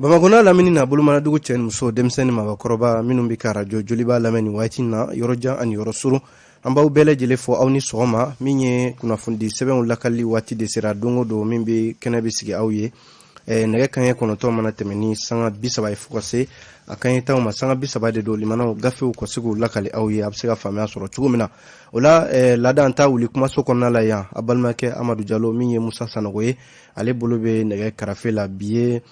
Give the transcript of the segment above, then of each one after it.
Bamakɔ n'a lamini na, bolomanadugu cɛ ni muso, denmisɛn ni mabakɔrɔba minnu bɛ ka arajo Joliba lamɛn nin waati na, yɔrɔ jan ani yɔrɔ surun, an b'aw bɛɛ lajɛlen fɔ aw ni sɔgɔma. Min ye kunnafonidi sɛbɛnw lakali waati de sera don o don, min bɛ kɛnɛ bɛ sigi aw ye nɛgɛ kanɲɛ 9 mana tɛmɛ ni sanga 30 ye fo ka se a kanɲɛ 10 ma, sanga 30 de don. Limanaw, gafew ka se k'u lakali aw ye, a bɛ se ka faamuya sɔrɔ cogo min na. O la, laada an ta wuli kumaso kɔnɔna la yan, a balimakɛ Amadu Jalo, min ye Musa Sanogo ye, ale bolo bɛ nɛgɛ karafe la. Bi ye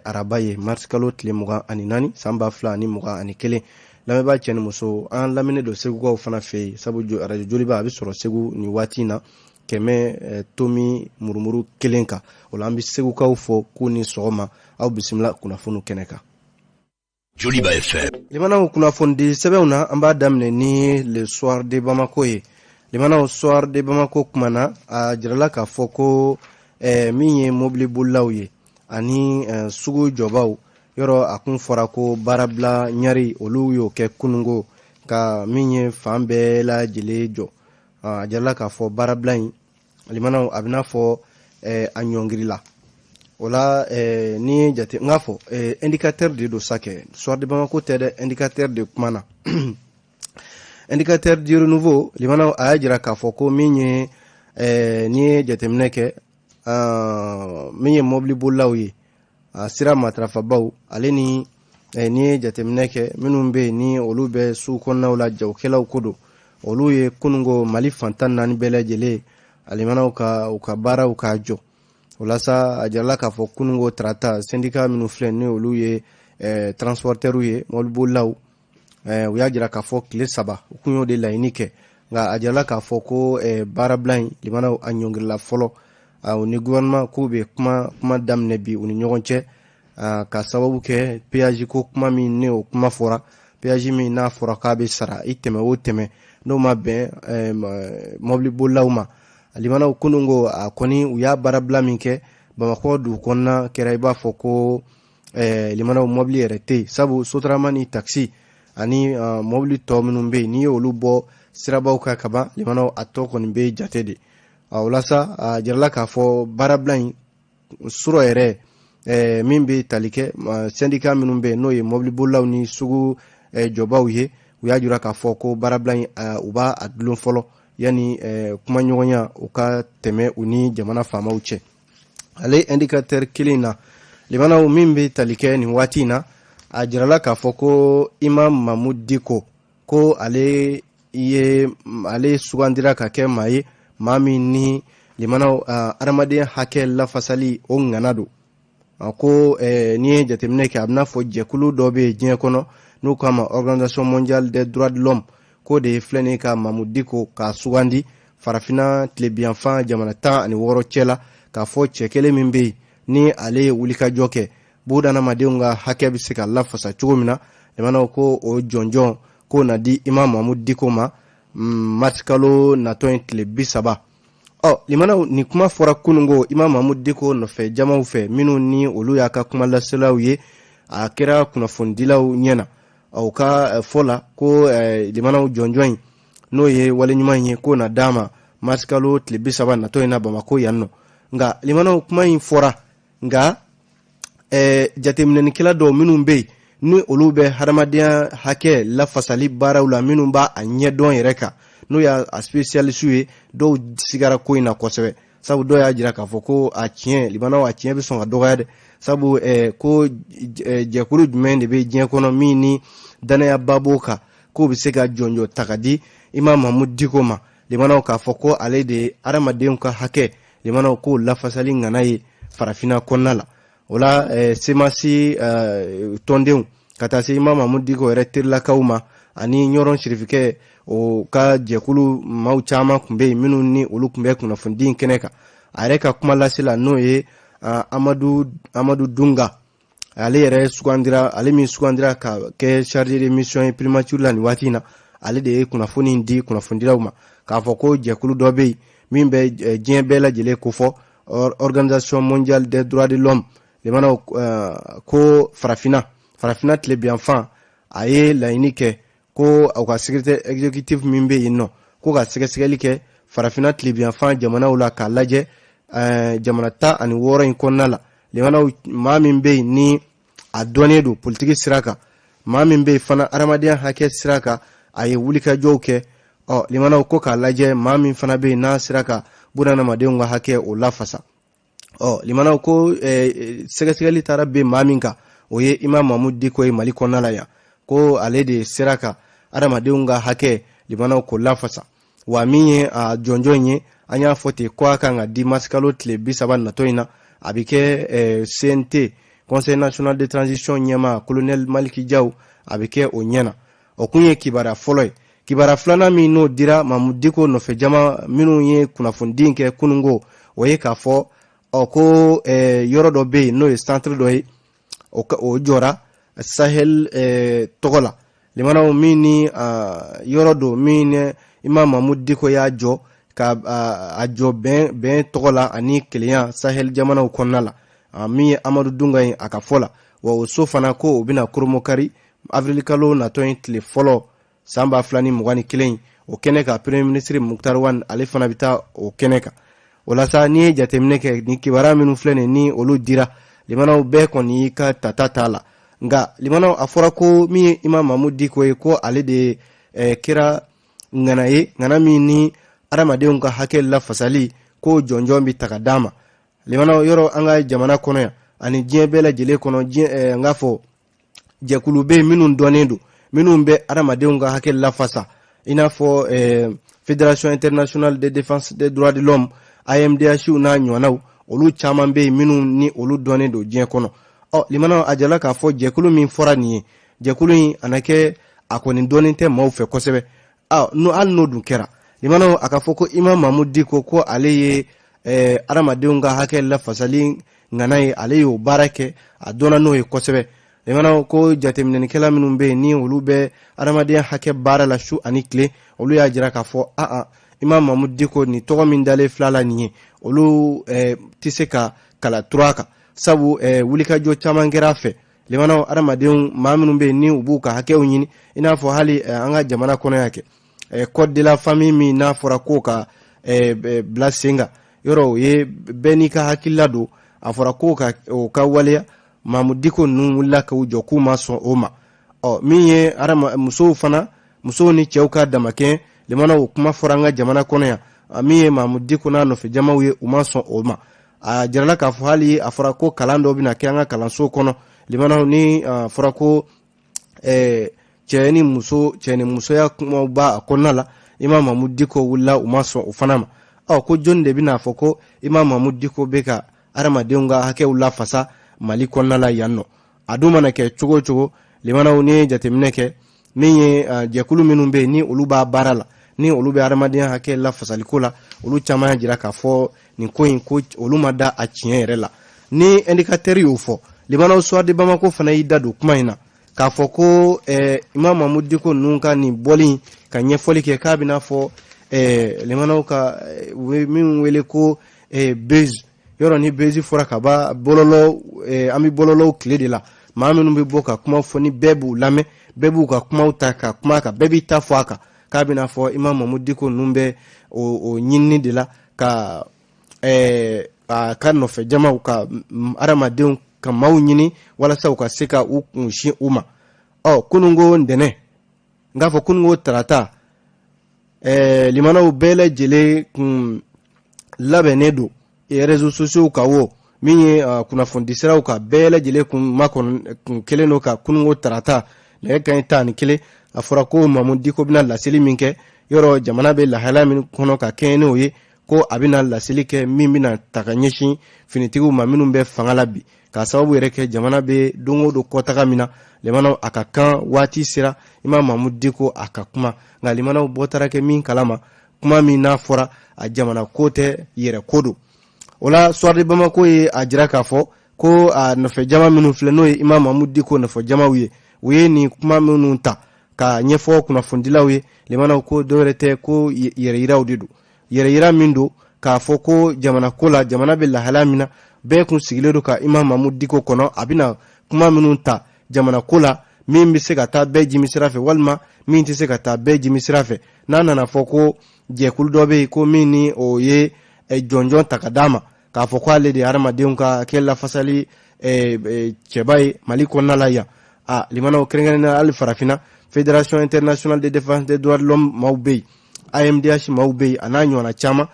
araba ye, marisikalo tile 24, san 2021. Lamɛnbaa cɛ ni muso, an lamɛnnen don Segukaw fana fɛ yen, sabu arajo Joliba a bɛ sɔrɔ Segu nin waati in na, 100 tomi murumuru kelen kan. O la, an bɛ Segukaw fɔ k'u ni sɔgɔma, aw bisimila kunnafoniw kɛnɛ kan. Joliba FM. Limanaw, kunnafonidi sɛbɛnw na, an b'a daminɛ ni Le Soir de Bamako ye. Limanaw, Soir de Bamako kumana, a jirala k'a fɔ ko min ye mobilibolilaw ye ani sugu jɔbaw yɔrɔ, a kun fɔra ko baarabila ɲari, olu y'o kɛ kunungo ka min ye fan bɛɛ lajɛlen jɔ. A jirala k'a fɔ baarabila in, limanaw, a bɛna fɔ a ɲɔngirila. O la, ni ye jate n k'a fɔ Indicateur de don sa kɛ, Soir de Bamako tɛ dɛ, Indicateur de kuma na. Indicateur du Renouveau, limanaw, a y'a jira k'a fɔ ko min ye n'i ye jateminɛ kɛ, min ye mɔbilibolilaw ye, a sira matarafabaw, ale ni n'i ye jateminɛ kɛ, minnu bɛ yen ni olu bɛ sugu kɔnɔnaw la, jagokɛlaw ko don, olu ye kunungo Mali fan 14 bɛɛ lajɛlen, alimanaw, ka u ka baaraw k'a jɔ. O la sa, a jirala k'a fɔ kunungo tarata, syndicat minnu filɛ ni olu ye transporteurs ye, mɔbilibolilaw, u y'a jira k'a fɔ tile 3, u kun y'o de laɲini kɛ. Nka a jirala k'a fɔ ko baarabila in, limanaw, a ɲɔngirila fɔlɔ. U ni gouvernement k'u bɛ kuma daminɛ bi u ni ɲɔgɔn cɛ, ka sababu kɛ péage ko kuma min ni o kuma fɔra, péage min n'a fɔra k'a bɛ sara i tɛmɛ o tɛmɛ, n'o ma bɛn mɔbilibolilaw ma. Limanaw, kunun ko a kɔni u y'a baarabila min kɛ Bamakɔ dugu kɔnɔna, kɛra i b'a fɔ ko limanaw, mɔbili yɛrɛ tɛ yen, sabu sotarama ni takisi ani mɔbili tɔ minnu bɛ yen, n'i ye olu bɔ sirabaw kan kaban, limanaw, a tɔ kɔni bɛ jate de. O la sa, a jirala k'a fɔ baarabila in surɔ yɛrɛ, min bɛ tali kɛ syndicat minnu bɛ yen, n'o ye mɔbilibolilaw ni sugu jɔbaw ye, u y'a jira k'a fɔ ko baarabila in, u b'a a dulon fɔlɔ yanni kumaɲɔgɔnya u ka tɛmɛ u ni jamana faamaw cɛ. Ale Indicateur kelen na, limanaw, min bɛ tali kɛ nin waati in na, a jirala k'a fɔ ko Imam Mahmoud Dicko, ko ale ye ale sugandira ka kɛ maa ye, maa min ni, limanaw, adamadenya hakɛ lafasali o ŋana don. A ko n'i ye jateminɛ kɛ, a bɛna fɔ jɛkulu dɔ bɛ yen diɲɛ kɔnɔ n'u k'a ma Organisation mondiale des droits de l'homme, k'o de ye filɛ nin ye ka Mahmoud Dicko k'a sugandi Farafinna tilebiyanfan jamana 16 cɛ la, k'a fɔ cɛ kelen min bɛ yen ni ale ye wulikajɔ kɛ bunadamadenw ka hakɛ bɛ se ka lafasa cogo min na. Limanaw, ko o jɔnjɔn k'o na di Imam Mahmoud Dicko ma marisikalo natɔ in tile 30. Ɔ limanaw, nin kuma fɔra kunungo Imam Mahmoud Dicko nɔfɛ jamaw fɛ, minnu ni olu y'a ka kuma laselaw ye, a kɛra kunnafonidilaw ɲɛna. U ka fɔ la ko limanaw, jɔnjɔn in, n'o ye waleɲuman ye, k'o na d'a ma marisikalo tile 30 natɔ in na Bamakɔ yan nɔ. Nka limanaw, kuma in fɔra, nka jateminɛnikɛla dɔw minnu bɛ yen ni olu bɛ hadamadenya hakɛ lafasali baaraw la, minnu b'a a ɲɛdɔn yɛrɛ kan, n'o y'a spécialiste ye, dɔw sigara ko in na kosɛbɛ, sabu dɔw y'a jira k'a fɔ ko a tiɲɛ, limanaw, a tiɲɛ bɛ sɔn ka dɔgɔya dɛ, sabu ko jɛkulu jumɛn de bɛ diɲɛ kɔnɔ min ni danayaba b'o kan k'o bɛ se ka jɔnjɔn ta ka di Imam Mahmoud Dicko ma, limanaw, k'a fɔ ko ale de ye hadamadenw ka hakɛ, limanaw, k'o lafasali ŋana ye Farafinna kɔnɔna la. O la, CMAS tɔndenw ka taa se Imam Mahmoud Dicko yɛrɛ terilakaw ma ani Ɲɔrɔn Sirifikɛ, o ka jɛkulu maaw caman tun bɛ yen minnu ni olu tun bɛ kunnafonidi in kɛnɛ kan. A yɛrɛ ka kuma lase la, n'o ye Amadu Dunga, ale yɛrɛ sugandira, ale min sugandira ka kɛ chargé de mission ye primature la nin waati in na, ale de ye kunnafoni di kunnafonidilaw ma k'a fɔ ko jɛkulu dɔ bɛ yen min bɛ diɲɛ bɛɛ lajɛlen kofɔ, Organisation mondiale des droits de l'homme. Limanaw, ko Farafinna tilebiyanfan, a ye laɲini kɛ ko u ka secrétaire exécutif min bɛ yen nɔ, ko ka sɛgɛsɛgɛli kɛ Farafinna tilebiyanfan jamanaw la k'a lajɛ jamana 16 in kɔnɔna la, limanaw, maa min bɛ yen ni a dɔnnen don politiki sira kan, maa min bɛ yen fana adamadenya hakɛ sira kan, a ye wulikajɔw kɛ. Ɔ limanaw, ko k'a lajɛ maa min fana bɛ yen n'a sera ka bunadamadenw ka hakɛ o lafasa. Ɔ limanaw, ko sɛgɛsɛgɛli taara ben maa min kan, o ye Imam Mamudu Diko ye Mali kɔnɔna la yan, ko ale de sera ka adamadenw ka hakɛ, limanaw, k'o lafasa. Wa min ye a jɔnjɔn ye, an y'a fɔ ten ko a kan ka di marisikalo tile 30 natɔ in na. A bɛ kɛ CNT, Conseil national de transition ɲɛmaa Colonel Maliki Jaw, a bɛ kɛ o ɲɛna. O kun ye kibaruya fɔlɔ ye. Kibaruya filanan min n'o dira Mamudu Diko nɔfɛ jama minnu ye kunnafonidi kɛ kununko, o ye k'a fɔ ɔ ko yɔrɔ dɔ bɛ yen n'o ye centre dɔ ye, o jɔra Sahel tɔgɔ la. Limanaw, min ni yɔrɔ don min ni Imam Mamudu Diko y'a jɔ, ka a jɔ bɛn tɔgɔ la ani kelenya Sahel jamanaw kɔnɔna la, min ye Amadu Dunga ye a ka fɔ la. Wa o so fana, ko o bɛna kuromokari avril kalo natɔ in tile fɔlɔ san 2021. O kɛnɛ kan, Premier ministre Moctar Ouane, ale fana bɛ taa o kɛnɛ kan. O la sa, n'i ye jateminɛ kɛ ni kibaruya minnu filɛ nin ni olu dira, limanaw, bɛɛ kɔni y'i ka tata t'a la. Nka limanaw, a fɔra ko min ye Imam Mamudu Diko ye, ko ale de kɛra ŋana ye, ŋana min ni adamadenw ka hakɛ lafasali ko jɔnjɔn bɛ ta ka d'a ma. Limanaw, yɔrɔ an ka jamana kɔnɔ yan ani diɲɛ bɛɛ lajɛlen kɔnɔ, diɲɛ n k'a fɔ jɛkulu bɛ yen minnu dɔnnen don, minnu bɛ adamadenw ka hakɛ lafasa, i n'a fɔ Fédération internationale de défense des droits de l'homme, AMDH n'a ɲɔgɔnnaw. Olu caman bɛ yen minnu ni olu dɔnnen don diɲɛ kɔnɔ. Ɔ limanaw, a jala k'a fɔ jɛkulu min fɔra nin ye, jɛkulu in a na kɛ a kɔni dɔnnen tɛ maaw fɛ kosɛbɛ. Ɔ hali n'o dun kɛra, limanaw, a ka fɔ ko Imam Mamudu Diko, ko ale ye adamadenw ka hakɛ lafasali ŋana ye, ale y'o baara kɛ, a dɔnna n'o ye kosɛbɛ. Limanaw, ko jateminɛnikɛla minnu bɛ yen ni olu bɛ adamadenya hakɛ baara la su ani tile, olu y'a jira k'a fɔ aa, Imam Mamudu Diko nin tɔgɔ min dalen fila la nin ye, olu tɛ se ka kala tura kan, sabu wulikajɔ caman kɛra a fɛ. Limanaw, adamadenw maa minnu bɛ yen ni u b'u ka hakɛw ɲini, i n'a fɔ hali an ka jamana kɔnɔ yan kɛ code de la famille min n'a fɔra k'o ka bila sen kan, yɔrɔ o ye bɛɛ n'i ka hakilila don, a fɔra k'o ka o ka waleya, Mamudu Diko ninnu wulila k'u jɔ k'u ma sɔn o ma. Ɔ min ye adama musow fana, musow ni cɛw ka damakɛɲɛ, limanaw, o kuma fɔra an ka jamana kɔnɔ yan, min ye Mamudu Diko n'a nɔfɛ jamaw ye, u ma sɔn o ma. A jirala k'a fɔ hali a fɔra ko kalan dɔ bɛna kɛ an ka kalanso kɔnɔ, limanaw, ni a fɔra ko cɛ ni muso, cɛ ni musoya kumaw b'a kɔnɔna la, Imam Mamudu Diko wulila, u ma sɔn o fana ma. Ɔ ko jɔnni de bɛna fɔ ko Imam Mamudu Diko bɛ ka adamadenw ka hakɛw lafasa Mali kɔnɔna la yan nɔ? A dun mana kɛ cogo o cogo, limanaw, n'i ye jateminɛ kɛ, min ye jɛkulu minnu bɛ yen ni olu b'a baara la, ni olu bɛ adamadenya hakɛ lafasaliko la, olu caman y'a jira k'a fɔ nin ko in, ko olu ma da a tiɲɛ yɛrɛ la. Ni Indicateur y'o fɔ, limanaw, Soir de Bamako fana y'i da don kuma in na k'a fɔ ko Imam Mamudu Diko ninnu ka nin bɔli ka ɲɛfɔli kɛ, k'a bɛna fɔ limanaw ka u bɛ min wele ko buzz. Yɔrɔ ni buzz fɔra ka ban, bɔlɔlɔ, an bɛ bɔlɔlɔw tile de la, maa minnu bɛ bɔ ka kuma fɔ ni bɛɛ b'u lamɛn, bɛɛ b'u ka kumaw ta ka kuma kan, bɛɛ b'i ta fɔ a kan, k'a bɛna fɔ Imam Mamudu Diko ninnu bɛ o ɲinini de la ka a ka nɔfɛ jamaw ka adamadenw ka maaw ɲini walasa u ka se ka u kunsin u ma. Ɔ kununko ntɛnɛn, n k'a fɔ kununko tarata, limanaw, bɛɛ lajɛlen kun labɛnnen don réseaux sociaux kan, wo min ye kunnafonidisiraw kan, bɛɛ lajɛlen kun makɔnɔ kun kelen don ka kununko tarata nɛgɛ kanɲɛ 11, a fɔra ko Mamudu Diko bɛna laseli min kɛ. Yɔrɔ jamana bɛ lahalaya min kɔnɔ ka kɛɲɛ n'o ye, ko a bɛna laseli kɛ min bɛna ta ka ɲɛsin finitigiw ma minnu bɛ fanga la bi, k'a sababu yɛrɛ kɛ jamana bɛ don o don kɔtaga min na. Limanaw, a ka kan waati sera Imam Mamudu Diko a ka kuma. Nka limanaw, bɔ taara kɛ min kalama, kuma min n'a fɔra, a jamana ko tɛ, yɛrɛ ko don. O la, Soir de Bamako ye a jira k'a fɔ ko a nɔfɛ jama minnu filɛ, n'o ye Imam Mamudu Diko nɔfɛ jamaw ye, u ye nin kuma minnu ta ka ɲɛfɔ kunnafonidilaw ye, limanaw, ko dɔwɛrɛ tɛ, ko yɛrɛ yiraw de don, yɛrɛ yira min don k'a fɔ ko jamana ko la, jamana bɛ lahalaya min na, bɛɛ kun sigilen don ka Imam Mamudu Diko kɔnɔ, a bɛna kuma minnu ta jamana ko la, min bɛ se ka taa bɛɛ jimi sira fɛ walima min tɛ se ka taa bɛɛ jimi sira fɛ. N'a nana fɔ ko jɛkulu dɔ bɛ yen ko min ni o ye jɔnjɔn ta ka d'a ma, k'a fɔ k'ale de ye hadamadenw ka hakɛ lafasali cɛba ye Mali kɔnɔna la yan. A limanaw, kɛrɛnkɛrɛnnenya hali farafinna, Fédération internationale de défense des droits de l'homme maaw bɛ yen, AMDH maaw bɛ yen, a n'a ɲɔgɔnna caman,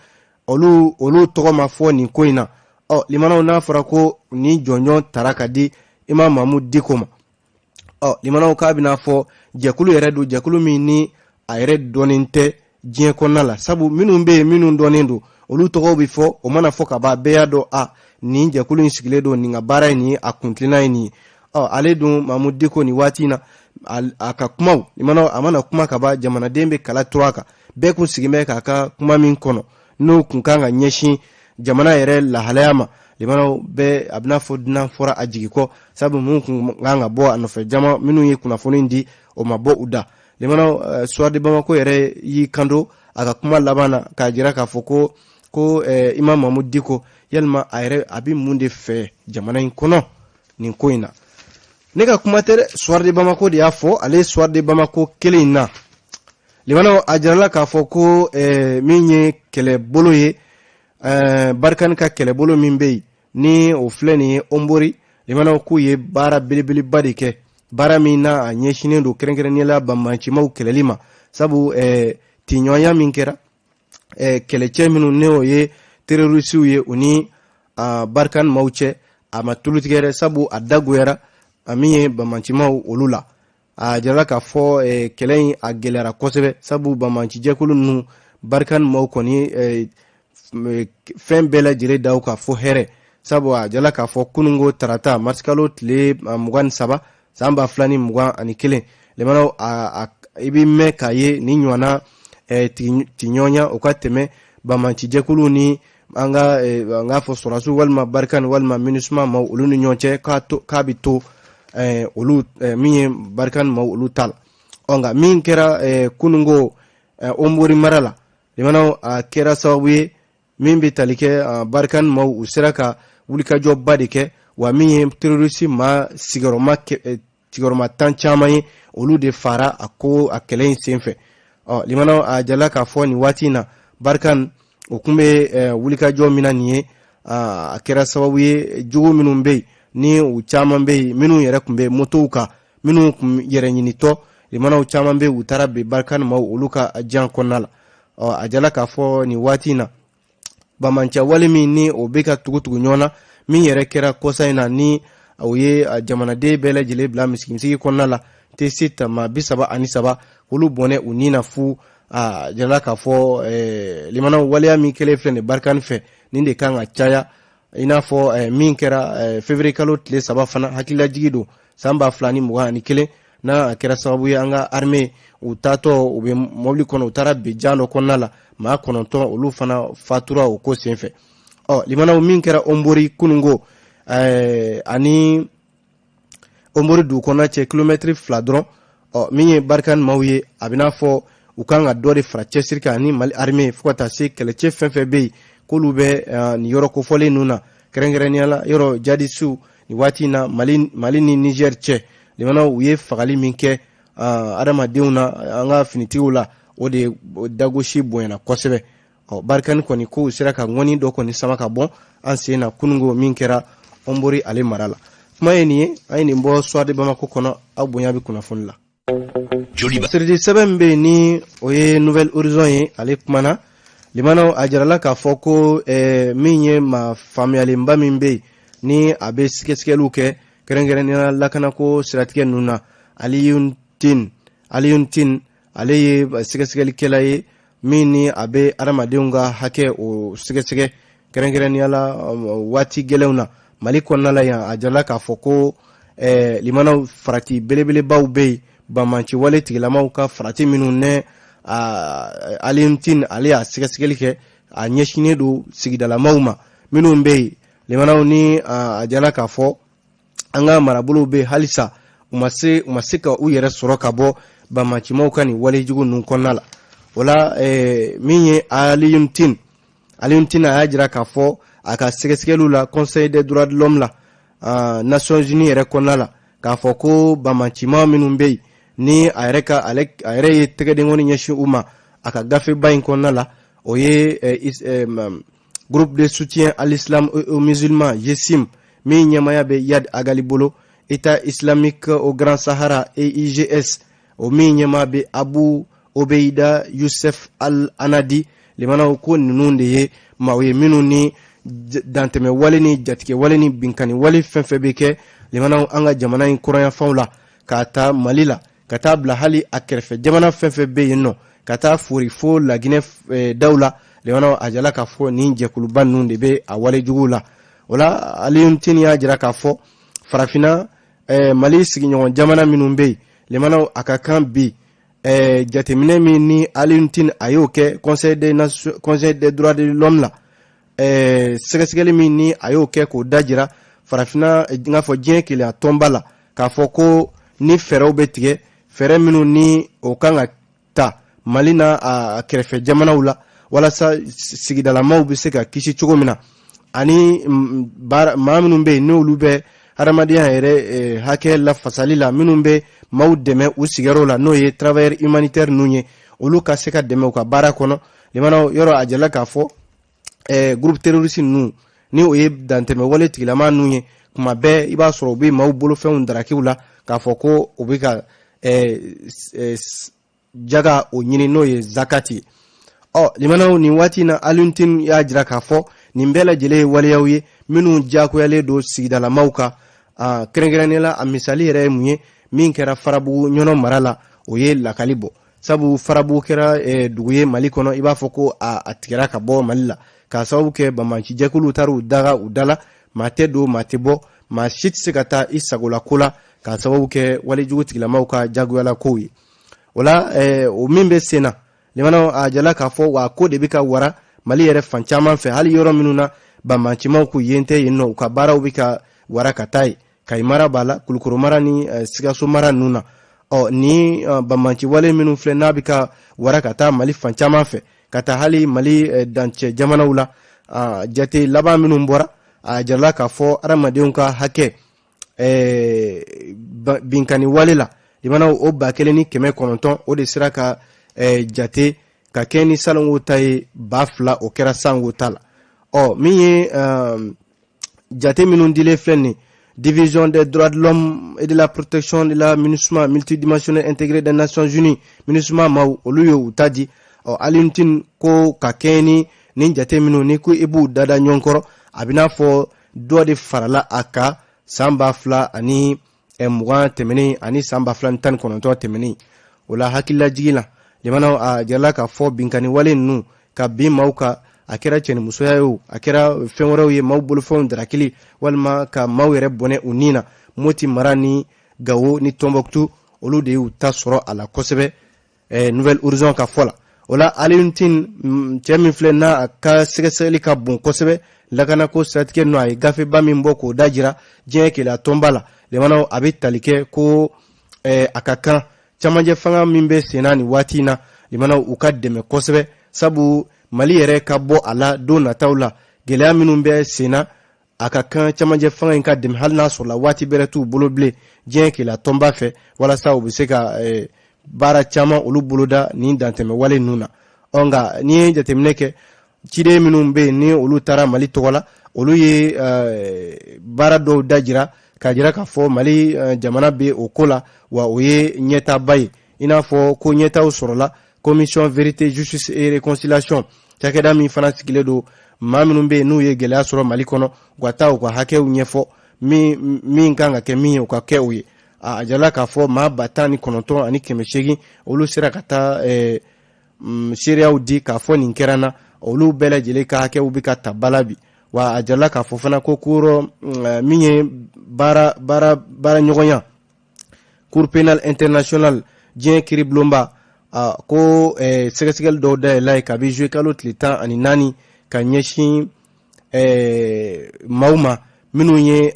olu tɔgɔ ma fɔ nin ko in na. Ɔ limanaw, n'a fɔra ko ni jɔnjɔn tara ka di Imam Mamudu Diko ma, ɔ limanaw, k'a bɛna fɔ jɛkulu yɛrɛ don, jɛkulu min ni a yɛrɛ dɔnnen tɛ diɲɛ kɔnɔna la, sabu minnu bɛ yen, minnu dɔnnen don, olu tɔgɔw bɛ fɔ. O mana fɔ ka ban, bɛɛ y'a dɔn a nin jɛkulu in sigilen don, nin ka baara ye nin ye, a kuntilenna ye nin ye. Ɔ ale dun Mamudu Diko, nin waati in na, a ka kumaw, limanaw, a mana kuma ka ban, jamanaden bɛ kala turu a kan. Bɛɛ kun sigilen bɛ k'a ka kuma min kɔnɔ, n'o kun kan ka ɲɛsin jamana yɛrɛ lahalaya ma, limanaw, bɛɛ a bɛna fɔ dunan fɔra a jigi kɔ, sabu mun kun kan ka bɔ a nɔfɛ jama minnu ye kunnafoni di, o ma bɔ u da. Limanaw, Soir de Bamako yɛrɛ y'i kanto a ka kuma laban na k'a jira k'a fɔ ko Imam Mamudu Diko, yalima a yɛrɛ a bɛ mun de fɛ jamana in kɔnɔ nin ko in na? Ne ka kuma tɛ dɛ, Soir de Bamako de y'a fɔ. Ale Soir de Bamako kelen in na, limanaw, a jirala k'a fɔ ko min ye kɛlɛbolo ye, Barkhane ka kɛlɛbolo min bɛ yen, ni o filɛ nin ye Hombori, limanaw, k'u ye baara belebeleba de kɛ, baara min na a ɲɛsinnen don kɛrɛnkɛrɛnnenya la banbaancimaw kɛlɛli ma, sabu tiɲɔgɔnya min kɛra kɛlɛcɛ minnu n'o ye terroristew ye, u ni Barkhane maaw cɛ, a ma tulu tigɛ dɛ, sabu a dagoyara a min ye banbaancimaw olu la. A jirala k'a fɔ kɛlɛ in a gɛlɛyara kosɛbɛ, sabu banbaacijɛkulu ninnu, Barkhane maaw kɔni fɛn bɛɛ lajɛlen da u kan fo hɛrɛ, sabu a jirala k'a fɔ kununko tarata, marisikalo tile 23, san 2021, limanaw, i bɛ mɛn k'a ye ni ɲɔgɔnna tiɲɔgɔnya o ka tɛmɛ banbaacijɛkulu ni an ka an k'a fɔ sɔrɔdasiw walima Barkhane walima MINUSMA maaw olu ni ɲɔgɔn cɛ, k'a bɛ to olu min ye Barkhane maaw olu ta la. Ɔ nka min kɛra kununko Hombori mara la, limanaw, a kɛra sababu ye min bɛ tali kɛ Barkhane maaw, u sera ka wulikajɔba de kɛ, wa min ye terroriste maa sigiyɔrɔma 10 caman ye, olu de fara a ko a kɛlɛ in senfɛ. Ɔ limanaw, a jala k'a fɔ nin waati in na, Barkhane o tun bɛ wulikajɔ min na nin ye, a kɛra sababu ye jugu minnu bɛ yen, ni u caman bɛ yen, minnu yɛrɛ tun bɛ motow kan, minnu tun yɛrɛ ɲinitɔ, limanaw, caman bɛ yen, u taara bin Barkhane maaw olu ka jan kɔnɔna la. Ɔ a jala k'a fɔ nin waati in na, banbaanciya wale min ni o bɛ ka tugu-tugu ɲɔgɔn na, min yɛrɛ kɛra kɔsa in na, ni o ye jamanaden bɛɛ lajɛlen bila misigimisigi kɔnɔna la, Tessit, maa 33 olu bɔnɛ u ni na fu. A jirala k'a fɔ, limanaw, waleya min kɛlen filɛ nin Barkhane fɛ, nin de kan ka caya, i n'a fɔ min kɛra février kalo tile 3 fana, hakililajigi don, san 2021, n'a a kɛra sababu ye an ka armée u taatɔ, u bɛ mobili kɔnɔ, u taara bin jan dɔ kɔnɔna la, maa 9 olu fana fatura o ko senfɛ. Ɔ limanaw, min kɛra Hombori kununko, ani Hombori dugu kɔnɔna cɛ kilomɛtiri 2 dɔrɔn, ɔ min ye Barkhane maaw ye, a bɛ n'a fɔ u kan ka dɔ de fara cɛsiri kan ani Mali armée, fo ka taa se kɛlɛcɛ fɛn fɛn bɛ yen k'olu bɛ nin yɔrɔ kofɔlen ninnu na, kɛrɛnkɛrɛnnenya la yɔrɔ jadisiw. Nin waati in na, Mali ni Niger cɛ, limanaw, u ye fagali min kɛ adamadenw na, an ka finitigiw la, o de dagosi bonyana kosɛbɛ. Ɔ Barkhane kɔni ko u sera ka ŋɔni dɔ kɔni sama ka bɔ an sen na kununko min kɛra Hombori ale mara la. Kuma ye nin ye, an ye nin bɔ Soir de Bamako kɔnɔ. Aw bonya bɛ kunnafoni la. Siridi sɛbɛn min bɛ yen, ni o ye Nouvel Horizon ye, ale kumana, limanaw, a jirala k'a fɔ ko min ye maa faamuyalenba min bɛ yen, ni a bɛ sɛgɛsɛgɛliw kɛ kɛrɛnkɛrɛnnenya lakanako siratigɛ ninnu na, Alioune Tine. Alioune Tine, ale ye sɛgɛsɛgɛlikɛla ye min ni a bɛ adamadenw ka hakɛ o sɛgɛsɛgɛ, kɛrɛnkɛrɛnnenya la waati gɛlɛnw na Mali kɔnɔna la yan. A jirala k'a fɔ ko limanaw, farati belebelebaw bɛ yen, banbanci wale tigilamaw ka farati minnu nɛ. Alioune Tine, ale y'a sɛgɛsɛgɛli kɛ, a ɲɛsinnen don sigidalamaw ma minnu bɛ yen, limanaw, ni a jirala k'a fɔ an ka marabolow bɛ halisa u ma se ka u yɛrɛ sɔrɔ ka bɔ banbancimaw ka nin walejugu ninnu kɔnɔna la. O la, min ye Alioune Tine, Alioune Tine, a y'a jira k'a fɔ a ka sɛgɛsɛgɛliw la Conseil des droits de l'homme la, Nations Unies yɛrɛ kɔnɔna la, k'a fɔ ko banbancima minnu bɛ yen, ni a yɛrɛ ka ale a yɛrɛ ye tɛgɛdenkɔni ɲɛsin u ma a ka gafeba in kɔnɔna la, o ye Groupe de soutien à l'islam et aux musulmans, GSIM. min ɲɛmaaya bɛ Iyad Ag Ghali bolo, État islamique au Grand Sahara, EIGS, o min ɲɛmaa bɛ Abu Obeida Youssef Al Anadi. Limanaw, ko ninnu de ye maaw ye minnu ni dantɛmɛ wale ni jatigɛ wale ni binkanni wale fɛn fɛn bɛ kɛ, limanaw, an ka jamana in kɔrɔnyanfanw la, k'a ta Mali la ka taa bila hali a kɛrɛfɛ jamana fɛn fɛn bɛ yen nɔ, ka taa fori fo Laginɛ daw la. Limanaw, a jala k'a fɔ nin jɛkuluba ninnu de bɛ a wale juguw la. O la, Alioune Tine y'a jira k'a fɔ farafinna, Mali sigiɲɔgɔn jamana minnu bɛ yen, limanaw, a ka kan bi jateminɛ min ni Alioune Tine a y'o kɛ Conseil des droits de l'homme la, sɛgɛsɛgɛli min ni a y'o kɛ k'o dajira farafinna, n k'a fɔ diɲɛ kelenya tɔnba la, k'a fɔ ko ni fɛɛrɛw bɛ tigɛ, fɛɛrɛ minnu ni o kan ka ta Mali n'a a kɛrɛfɛ jamanaw la, walasa sigidalamaw bɛ se ka kisi cogo min na, ani maa minnu bɛ yen n'olu bɛ hadamadenya yɛrɛ hakɛ lafasali la, minnu bɛ maaw dɛmɛ u sigiyɔrɔw la, n'o ye travailleurs humanitaires ninnu ye, olu ka se ka dɛmɛ u ka baara kɔnɔ. Limanaw, yɔrɔ a jala k'a fɔ groupe terroriste ninnu, ni o ye dantɛmɛ wale tigilama ninnu ye, kuma bɛɛ i b'a sɔrɔ u bɛ maaw bolofɛnw darakiw la, k'a fɔ ko u bɛ ka jaga o ɲini, n'o ye zakati ye. Ɔ limanaw, nin waati in na, Alioune Tine y'a jira k'a fɔ nin bɛɛ lajɛlen ye waleyaw ye minnu diyagoyalen don sigidalamaw kan, kɛrɛnkɛrɛnnenya la, a misali yɛrɛ ye mun ye? Min kɛra Farabugu Ɲɔnɔ mara la, o ye lakali bɔ, sabu Farabugu kɛra dugu ye Mali kɔnɔ, i b'a fɔ ko a tigɛra ka bɔ Mali la, k'a sababu kɛ banbaacijɛkuluw taara u daga u da la. Maa tɛ don, maa tɛ bɔ, maa si tɛ se ka taa i sagola ko la, k'a sababu kɛ walejugu tigilamaw ka jagoyala kow ye. O la, o min bɛ sen na, limanaw, a jala k'a fɔ wa ko de bɛ ka wara Mali yɛrɛ fan caman fɛ, hali yɔrɔ minnu na banbaancimaw k'u yen tɛ yen nɔ, u ka baaraw bɛ ka wara ka taa yen. Kayi mara b'a la, Kulukoro mara ni Sikaso mara ninnu na. Ɔ ni banbaanci wale minnu filɛ, n'a bɛ ka wara ka taa Mali fan caman fɛ, ka taa hali Mali dancɛ jamanaw la, jate laban minnu bɔra, a jirala k'a fɔ adamadenw ka hakɛ binkanni wale la, limanaw, o 1900, o de sera ka jate ka kɛ ni salongo ta ye 2000, o kɛra sango ta la. Ɔ min ye jate minnu dilen filɛ nin, Division des droits de l'homme et de la protection de la MINUSMA, multidimensionnelle intégrée des Nations Unies, MINUSMA maaw, olu ye u ta di. Ɔ Alioune Tine ko ka kɛɲɛ ni nin jate minnu ni ko i b'u dada ɲɔgɔn kɔrɔ, a bɛ n'a fɔ dɔ de farala a kan san 2020 tɛmɛnen ani san 2019 tɛmɛnen. O la, hakililajigin la, jamanaw, a jirala k'a fɔ binkanni wale ninnu ka bin maaw kan, a kɛra cɛnimusoya ye o, a kɛra fɛn wɛrɛw ye, maaw bolofɛnw darakili walima ka maaw yɛrɛ bɔnɛ u ni na, Moti mara ni Gawo ni Tɔnbɔkutu, olu de y'u ta sɔrɔ a la kosɛbɛ, Nouvel Horizon ka fɔ la. O la, Alioune Tine, cɛ min filɛ n'a ka sɛgɛsɛgɛli ka bon kosɛbɛ lakanako siratigɛ nɔ, a ye gafeba min bɔ k'o da jira diɲɛ kelenya tɔnba la, limanaw, a bɛ tali kɛ ko a ka kan camancɛ fanga min bɛ senna nin waati in na, limanaw, u ka dɛmɛ kosɛbɛ, sabu Mali yɛrɛ ka bɔ a la don nataw la, gɛlɛya minnu bɛ senna, a ka kan camancɛ fanga in ka dɛmɛ, hali n'a sɔrɔla waati bɛrɛ t'u bolo bilen diɲɛ kelenya tɔnba fɛ, walasa u bɛ se ka baara caman olu boloda nin dantɛmɛ wale ninnu na. Ɔ nka n'i ye jateminɛ kɛ, ciden minnu bɛ yen ni olu taara Mali tɔgɔ la, olu ye baara dɔw da jira k'a jira k'a fɔ Mali jamana bɛ o ko la, wa o ye ɲɛtaaba ye, i n'a fɔ ko ɲɛtaw sɔrɔla Commission vérité, justice et réconciliation, cakɛda min fana sigilen don, maa minnu bɛ yen n'u ye gɛlɛya sɔrɔ Mali kɔnɔ, u ka taa u ka hakɛw ɲɛfɔ, min kan ka kɛ min ye, u ka kɛ o ye. A jirala k'a fɔ maa 19,800, olu sera ka taa seereyaw di k'a fɔ nin kɛra n na, olu bɛɛ lajɛlen ka hakɛw bɛ ka ta bala bi. Wa a jirala k'a fɔ fana ko cour min ye baara baara baara ɲɔgɔnya, Cour pénale internationale, diɲɛ kiiribulonba, ko sɛgɛsɛgɛli dɔw dayɛlɛla ye kabi juillet kalo tile 14 ka ɲɛsin maaw ma minnu ye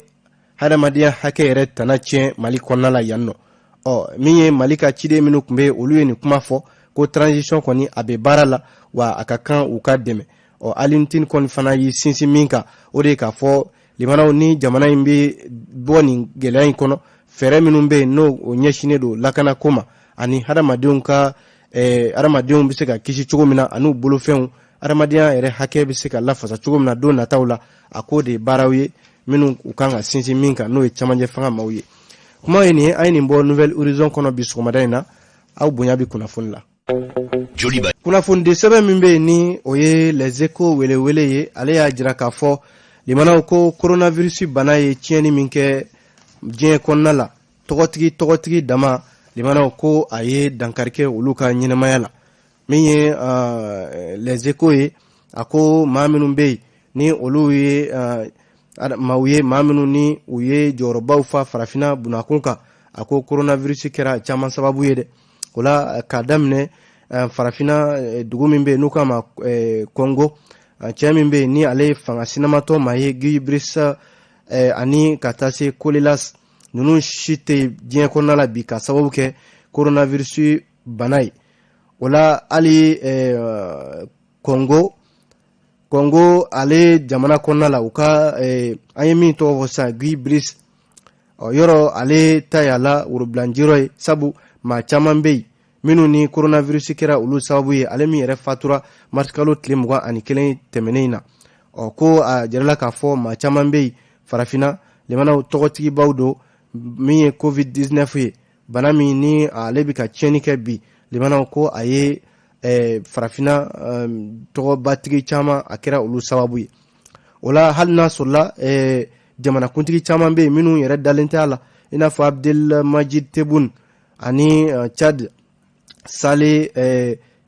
hadamadenya hakɛ yɛrɛ tana tiɲɛ Mali kɔnɔna la yan nɔ. Ɔ min ye Mali ka ciden minnu tun bɛ yen, olu ye nin kuma fɔ ko transition kɔni, a bɛ baara la, wa a ka kan u ka dɛmɛ. Ɔ Alioune Tine kɔni fana y'i sinsin min kan, o de ye k'a fɔ, limanaw, ni jamana in bɛ bɔ nin gɛlɛya in kɔnɔ, fɛɛrɛ minnu bɛ yen n'o o ɲɛsinnen don lakanako ma, ani hadamadenw ka hadamadenw bɛ se ka kisi cogo min na, ani u bolofɛnw, hadamadenya yɛrɛ hakɛ bɛ se ka lafasa cogo min na don nataw la, a k'o de ye baaraw ye. minnu u kan ka sinsin min kan, n'o ye camancɛ fanga maaw ye. Kuma ye nin ye, an ye nin bɔ Nouvel Horizon kɔnɔ bi sɔgɔmada in na. Aw bonya bɛ kunnafoni la. Joliba. Kunnafonidi sɛbɛn min bɛ yen, ni o ye Les Échos welewele ye, ale y'a jira k'a fɔ limanaw ko coronavirus bana ye tiɲɛni min kɛ diɲɛ kɔnɔna la, tɔgɔtigi tɔgɔtigi dama, limanaw ko a ye dankari kɛ olu ka ɲɛnamaya la. Min ye Les Échos ye, a ko maa minnu bɛ yen, ni olu ye maaw ye, maa minnu ni u ye jɔyɔrɔbaw fa farafinna bunakun kan, a ko coronavirus kɛra caman sababu ye dɛ. O la, k'a daminɛ farafinna dugu min bɛ yen n'u k'a ma Kɔngo, cɛ min bɛ yen ni ale ye fanga sinamatɔ maa ye, Guy Brice, ani ka taa se Kolelas, ninnu si tɛ diɲɛ kɔnɔna la bi ka sababu kɛ coronavirus bana ye. O la, hali Kɔngo ale jamana kɔnɔna la, u ka an ye min tɔgɔ fɔ sisan, Guy Brice, ɔ yɔrɔ ale ta y'a la worobilanjirɔ ye, sabu maa caman bɛ yen minnu ni coronavirus kɛra olu sababu ye. Ale min yɛrɛ fatura marisikalo tile 21 tɛmɛnen in na, ɔ ko a jirala k'a fɔ maa caman bɛ yen farafinna limanaw, tɔgɔtigibaw don. Min ye Covid 19 ye, bana min ni ale bɛ ka tiɲɛni kɛ bi, limanaw ko a ye farafinna tɔgɔbatigi caman, a kɛra olu sababu ye. O la, hali n'a sɔrɔla jamanakuntigi caman bɛ yen minnu yɛrɛ dalen tɛ a la, i n'a fɔ Abdelmadjid Tebboune ani Tchad Saleh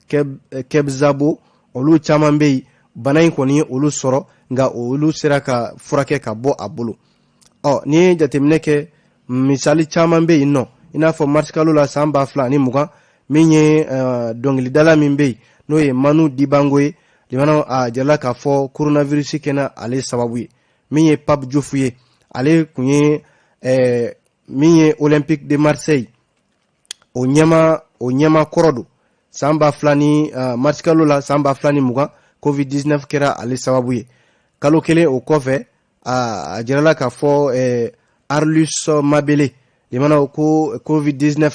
Kebzabo, olu caman bɛ yen, bana in kɔni ye olu sɔrɔ, nka olu sera ka furakɛ ka bɔ a bolo. Ɔ n'i ye jateminɛ kɛ, misali caman bɛ yen nɔ, i n'a fɔ marisikalo la san 2020, min ye dɔnkilidala min bɛ yen n'o ye Manu Dibango ye, limanaw a jirala k'a fɔ coronavirus kɛra ale sababu ye. Min ye Pape Diouf ye, ale tun ye min ye Olympique de Marseille o ɲɛma kɔrɔ don, san ba fila ni marisikalo la san 2020, Covid 19 kɛra ale sababu ye. Kalo kelen o kɔfɛ, a jirala k'a fɔ Aurlus Mabele, limanaw ko Covid 19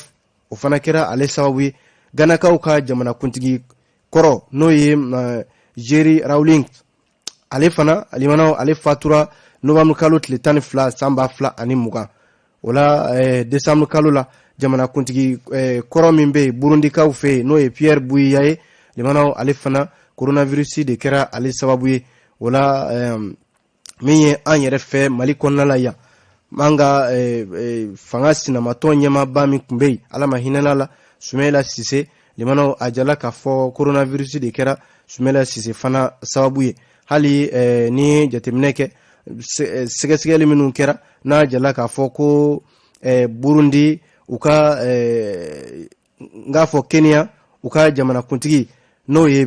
o fana kɛra ale sababu ye. Ganakaw ka jamanakuntigi kɔrɔ, n'o ye Jerry Rawlings, ale fana, limanaw, ale fatura novembre kalo tile 12 san 2020. O la, décembre kalo la, jamanakuntigi kɔrɔ min bɛ yen Burundikaw fɛ yen, n'o ye Pierre Buyoya ye, limanaw, ale fana coronavirus de kɛra ale sababu ye. O la, min ye an yɛrɛ fɛ Mali kɔnɔna la yan, an ka fanga sinamatɔn ɲɛmaaba min tun bɛ yen, Ala ma hinɛna la, Sumayila Sise, limanaw, a jala k'a fɔ coronavirus de kɛra Sumayila Sise fana sababu ye. Hali n'i ye jateminɛ kɛ, sɛgɛsɛgɛli minnu kɛra, n'a jala k'a fɔ ko Burundi, u ka n k'a fɔ Kenya, u ka jamanakuntigi n'o ye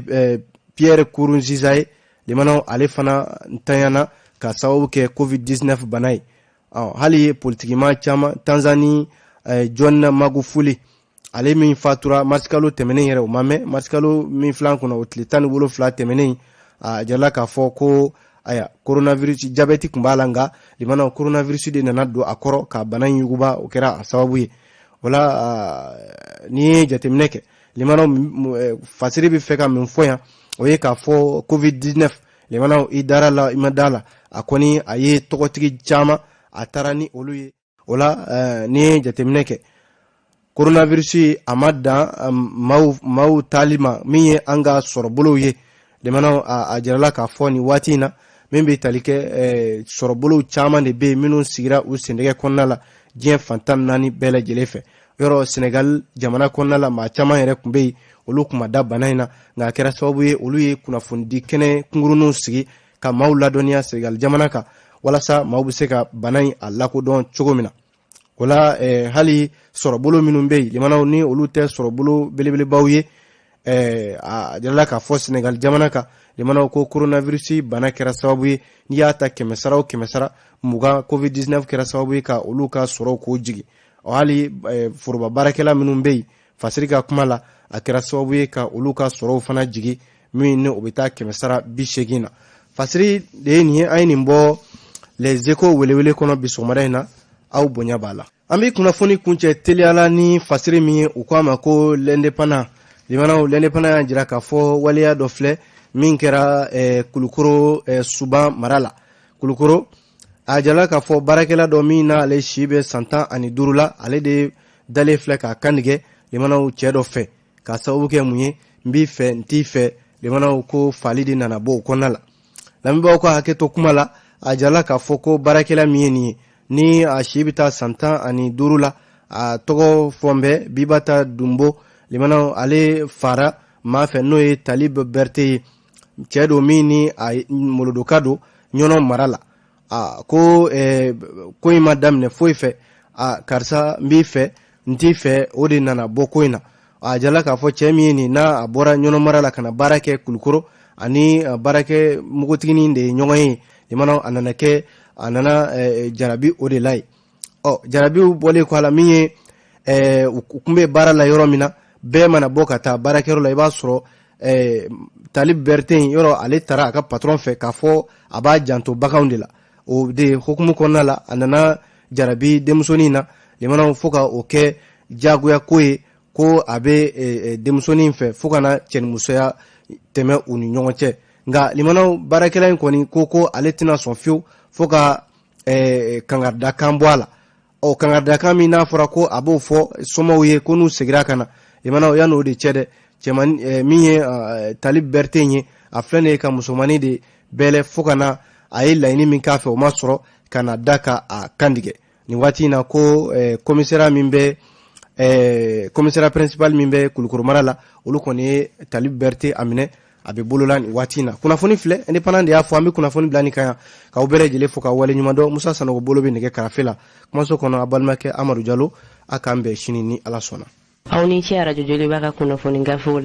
Pierre Nkurunziza ye, limanaw, ale fana ntanyana ka sababu kɛ Covid 19 bana ye. Hali politikima caman, Tanzanie John Magufuli, ale min fatura marisikalo tɛmɛnen yɛrɛ, o ma mɛn, marisikalo min filan kɔnɔ, o tile 17 tɛmɛnen, a jirala k'a fɔ ko aya coronavirus, jabɛti tun b'a la, nka limanaw, coronavirus de nana don a kɔrɔ ka bana in yuguba, o kɛra a sababu ye. O la, n'i ye jateminɛ kɛ, limanaw, fasiri bɛ fɛ ka min fɔ yan, o ye k'a fɔ Covid 19, limanaw, i dara la, i ma da la, a kɔni a ye tɔgɔtigi caman, a taara ni olu ye. O la, n'i ye jateminɛ kɛ, coronavirus a ma dan maaw taali ma. Min ye an ka sɔrɔbolow ye, limanaw, a jirala k'a fɔ nin waati in na, min bɛ tali kɛ sɔrɔbolow caman de bɛ yen minnu sigira u sendɛgɛ kɔnɔna la diɲɛ fan 14 bɛɛ lajɛlen fɛ. Yɔrɔ Senegal jamana kɔnɔna la, maa caman yɛrɛ tun bɛ yen, olu tun ma da bana in na, nka a kɛra sababu ye olu ye kunnafonidi kɛnɛ kunkuruninw sigi ka maaw ladɔnniya Senegal jamana kan, walasa maaw bɛ se ka bana in a lakodɔn cogo min na. O la, hali sɔrɔbolo minnu bɛ yen, limanaw, ni olu tɛ sɔrɔbolo belebelebaw ye, a jirala k'a fɔ Senegal jamana kan, limanaw, ko coronavirus bana kɛra sababu ye, n'i y'a ta kɛmɛ sara o kɛmɛ sara 20, Covid 19 kɛra sababu ye ka olu ka sɔrɔw k'o jigin. Hali foroba baarakɛla minnu bɛ yen, fasiri ka kuma la, a kɛra sababu ye ka olu ka sɔrɔw fana jigin, min ni o bɛ taa kɛmɛ sara 80 na. Fasiri de ye nin ye, an ye nin bɔ Les Échos welewele kɔnɔ bi sɔgɔmada in na. Aw bonya b'a la. An bɛ kunnafoni kuncɛ teliyala ni fasiri min ye, u ko a ma ko L'Indépendant. Limanaw, L'Indépendant y'a jira k'a fɔ waleya dɔ filɛ min kɛra Kulukoro Suban mara la, Kulukoro. A jirala k'a fɔ baarakɛla dɔ min n'ale si bɛ san 15 la, ale de dalen filɛ k'a kantigɛ limanaw cɛ dɔ fɛ, k'a sababu kɛ mun ye? N b'i fɛ, n t'i fɛ. Limanaw ko fali de nana bɔ o kɔnɔna la. Lamɛnbaaw ka hakɛ to kuma la. A jirala k'a fɔ ko baarakɛla min ye nin ye, ni a si bɛ taa san 15 la, a tɔgɔ fɔn bɛ Bibata Dunbo. Limanaw, ale fara maa fɛ, n'o ye Talib Berte ye, cɛ don min ni a molodoka don Ɲɔnɔ mara la. A ko ko in ma daminɛ foyi fɛ, a karisa n b'i fɛ, n t'i fɛ, o de nana bɔ ko in na. A jirala k'a fɔ cɛ min ye nin, n'a a bɔra Ɲɔnɔ mara la ka na baara kɛ Kulukoro, ani baarakɛ npogotiginin de ye ɲɔgɔn ye. Limanaw, a nana kɛ a nana jarabi o de la yen. Ɔ, jarabiw bɔlen kɔ a la, min ye u tun bɛ baara la yɔrɔ min na, bɛɛ mana bɔ ka taa baarakɛyɔrɔ la, i b'a sɔrɔ Talib Berte in yɔrɔ, ale taara a ka patron fɛ k'a fɔ a b'a janto baganw de la. O de hukumu kɔnɔna la, a nana jarabi denmusonin na. Limanaw, fo ka o kɛ jagoya ko ye ko a bɛ denmusonin fɛ, fo ka na cɛnimusoya tɛmɛ u ni ɲɔgɔn cɛ. Nka limanaw, baarakɛla in kɔni ko ale tɛna sɔn fiyewu fo ka kangaridakan bɔ a la. Ɔ, kangaridakan min n'a fɔra ko a b'o fɔ somaw ye ko n'u seginna ka na, limanaw, yan'o de cɛ dɛ, cɛman min ye Talib Berte ye, a filɛ nin ye ka musomannin de bɛlɛ, fo ka na a ye laɲini min k'a fɛ, o ma sɔrɔ, ka na da ka a kantigɛ. Nin waati in na, ko commissariat min bɛ, commissariat principal min bɛ Kulukoro mara la, olu kɔni ye Talib Berte a minɛ, a bɛ bolola nin waati in na. Kunnafoni filɛ, Indépendant de y'a fɔ. An bɛ kunnafoni bila nin kan yan, k'aw bɛɛ lajɛlen fo ka wale ɲuman dɔn. Musa Sanogo bolo bɛ nɛgɛ karafe la kumaso kɔnɔ. A balimakɛ Amadu Jalo, a k'an bɛn sini ni Ala sɔnna. Aw ni ce Arajo Joliba ka kunnafoni gafew.